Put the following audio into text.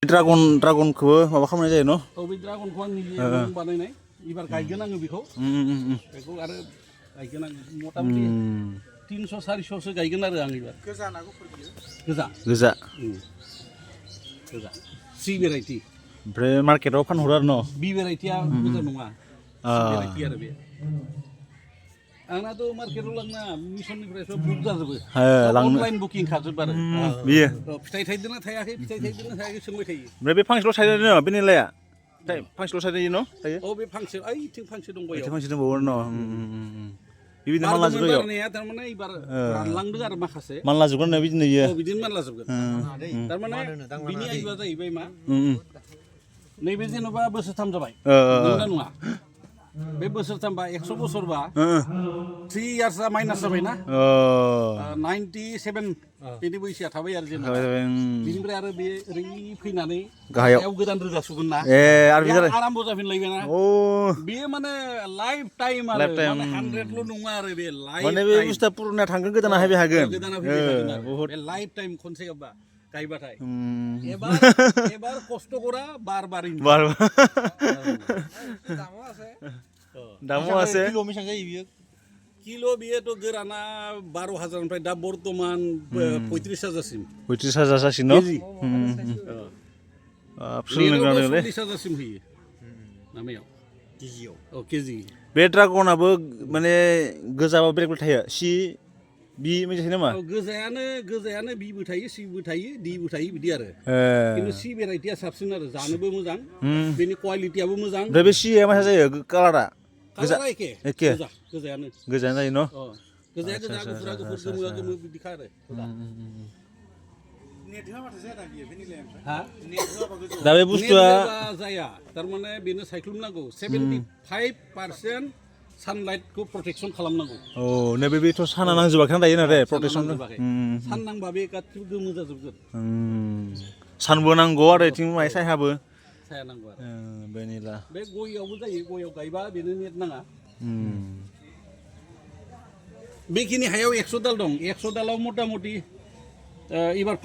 ड्रागनखौबो माबा खालामनाय जायो न' औ बे ड्रागनखौ आं निजे बानायनाय एबार गायगोन आङो बेखौ आरो गायगोन आङो मथा मथि 300-400सो गायगोन आरो आं एबार गोजा ना गुफुर गोजा सि भेराइटि ओमफ्राय मार्केटाव फानहरो आरो न' बि भेराइटिया मोजां नङा सि भेराइटि आरो बे आंनाथ' मार्केटाव लांना मिसननिफ्रायसो बुक जाजोबो अनलाइन बुकिं खाजोब आरो बियो फिथाइ थाइदोंना थायाखै सोंबाय थायो ओमफ्राय बे फांसेल' साइड बे निलाया फांसेल' साइड न' थायो औ बे फांसे ओइथिं फांसे दंबायो फांसे दंबावो न' बिदिनो मानलाजोबो थारमाने एबार रानलांदों आरो माखासे मानलाजोबगोन होननाय बिदिनो इयो बिदिनो मानलाजोबगोन थारमाने बिनि आयुआ जाहैबाय मा नैबे जेन'बा बोसोरथाम जाबाय नंगौना नङा बे बोसोरथामबा 100 बोसोरबा 3 इयार्सआ माइनास जाबायना 97 बिनि बैसोआ थाबाय आरो जेनेबा बिनिफ्राय आरो बे ओरै फैनानै गाहायाव गोदान रोदा सुगोन ना आराम्भ जाफिनलायबायना बेयो माने लाइफ टाइम आरो माने 100ल' नङा आरो बे लाइफ माने बे बुस्थुआ पुरुना थांगोन गोदाना फैबाय हागोन गोदाना फैबाय थागोन बे लाइफ टाइम खनसे गायबाथाय एबार खस्थ' करा बार दामो আছে किल' बेसेबां जायो बियो किल' बियोथ' गोराना 12,000निफ्राय दा बर्तमान 35,000सिम 35,000 जासिन न' 40,000सिम होयो नामायाव केजियाव केजि बे ड्रागनाबो माने गोजाबा बेलेग बेलेग थायो सि बि मोनसे थायो नामा गोजायानो बिबो थायो सिबो थायो डिबो थायो बिदि आरो खिन्थु सि भेराइटिया साबसिन आरो जानोबो मोजां बेनि क्वालिटियाबो मोजां ओमफ्राय बे सिया मा जायो कालारा एखे गोजायानो जायो न' गोजाया गुफुरा गुफुर गोमोआ गोमो बिदिखा आरो दा बे बुस्थुआ जाया थारमाने बेनो सायख्लुम नांगौ 75% सानलाइटखौ प्रटेक्सन खालामनांगौ नैबे बेथ' साना नांजोबाखै दायो नाथाय प्रटेक्सन सान नांबा बे गासिबो गोमो जाजोबगोन सानबो नांगौ आरो इथिं माय सायहाबो साया नांगौ आरो बेनिला बे गयावबो जायो गयाव गायबा बेनो नेट नाङा बेखिनि हायाव 100 दाल दं 100 दालाव मथा मथि एबार